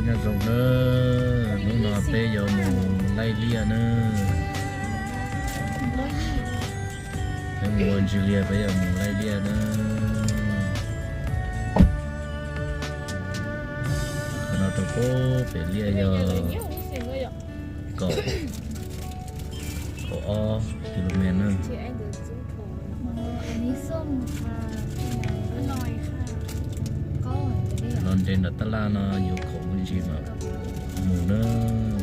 Nyob zoo nawb, hnub no peb yuav mus laij liaj nawb. Peb mus ua ntsis liaj, peb yuav mus laij liaj nawb. Qhov no rau pem liaj yog kaum, kaum ob kilomev nawb. Los nres nram tab laj no yuav kaum me ntsis mas mus nawb.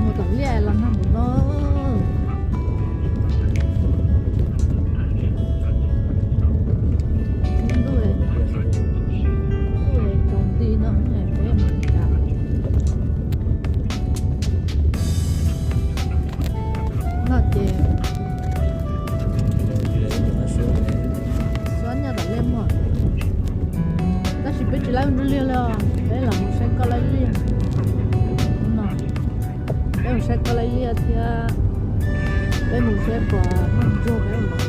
Mus tom liaj los nag npaum no. Ntuj, ntuj tsaus nti no peb mus cas no ces xyov nyob tom liaj muaj. Tab sis peb tsis laij ntsuag liaj li os, peb los mus saib koj laij liaj no. Peb mus saib koj laij liaj thiab peb mus saib puas muaj ntsuag peb mus.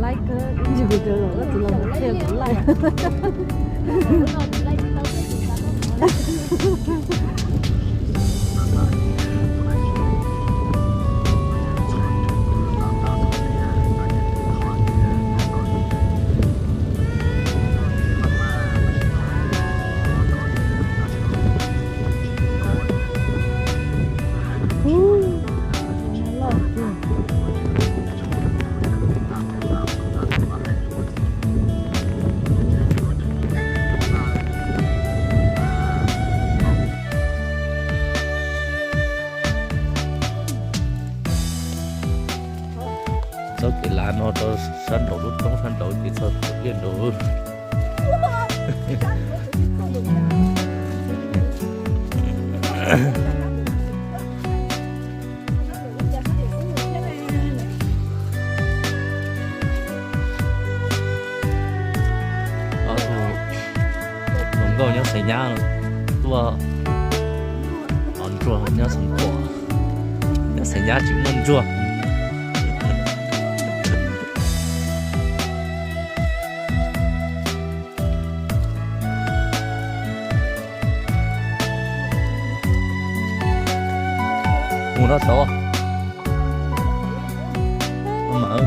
Laij kawg, ib ntsis kuv cov zaum koj tsis los kuv thiaj kuv laij. Txoj kev lav no rau sab nraud lub roob sab nraud ces txog tom liaj nraud. Hluas nkauj nyob Xeem Nyab tuaj tos ntsuag nyob Xeem Khuam, nyob Xeem Nyab tsis muaj ntsuag. Mus no tau. Maj mam.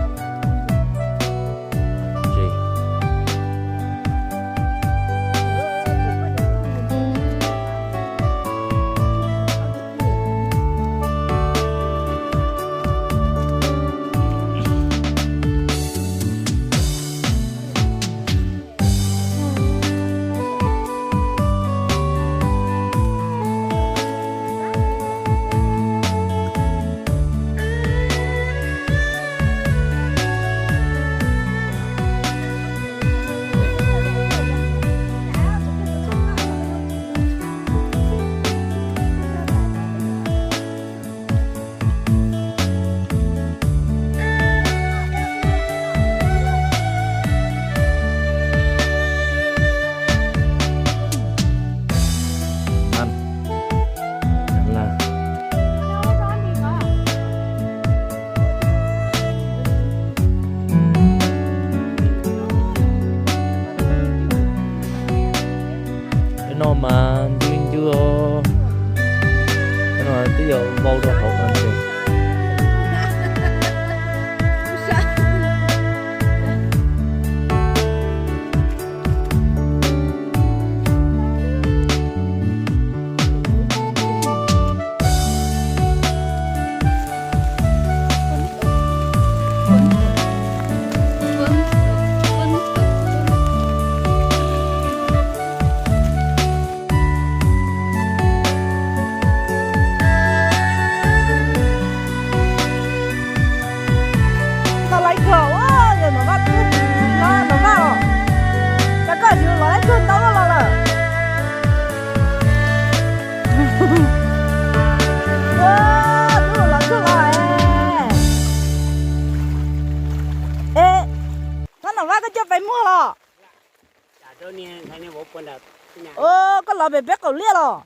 Peb no mas ncw ncw, peb no twb yuav vau rau hauv no ntag. Tau laiv kawg, yog Nom Vaj twb los Nom Vaj os, cas koj tsis los laiv kawg ntau los lawm. Twb los kawg los es. Es, Nom Vaj koj coj pais muag los? Koj los pem peb qaum liaj los?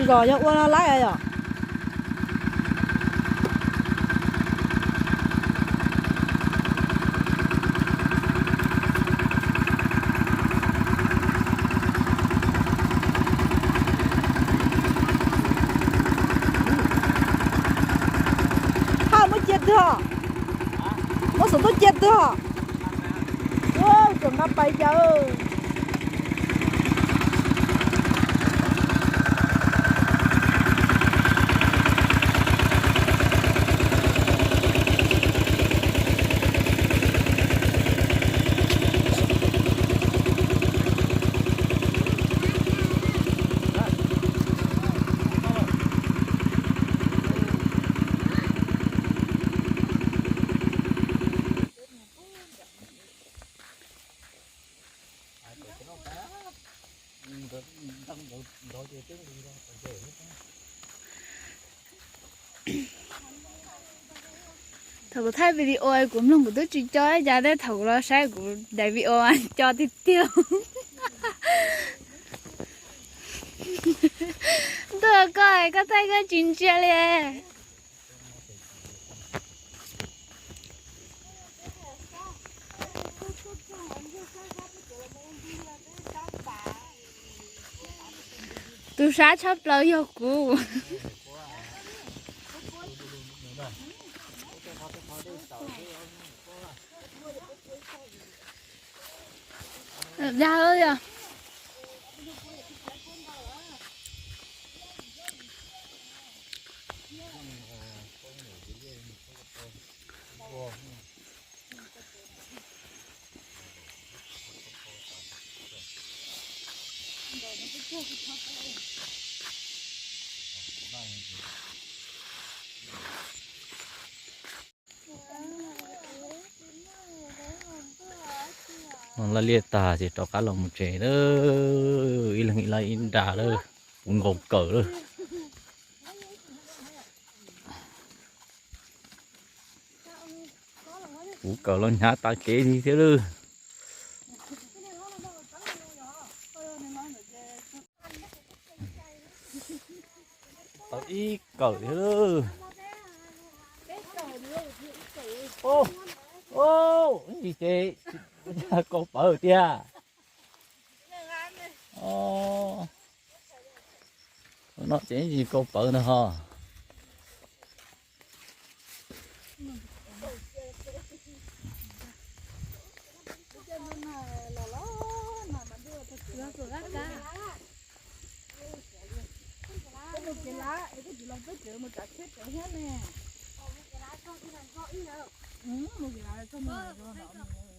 Zos yog ua no laib yom. Haj muab cia twg os? Muab xov tooj cia twg os? Ua tseem nqa pais cas. Thaum kuv thaij video kuv mloog kuv twb tsis co ib cas thiab, thaum kuv los saib kuv daim video co tiag tiag. Ntuj, koj koj thaij koj tsis ntsia li. Tus sab tshaj plaws yog kuv. Dag yog. Laj liaj tag ces rov qab los mus tsev lawm, ib leeg ib laj ib nra lawm, puv nkaus kawm lawm. Puv kawm los hnyav tas kev li thiab lawm. Tau ib kawm thiab lawm. Ib ces kaus pawv tiag. No ces ib ces kaus pawv ntag ho. Mus kev lav es koj tsis los peb tsev mus tsav tsheb tsev thiab ne. Mus kev lav txog mus no.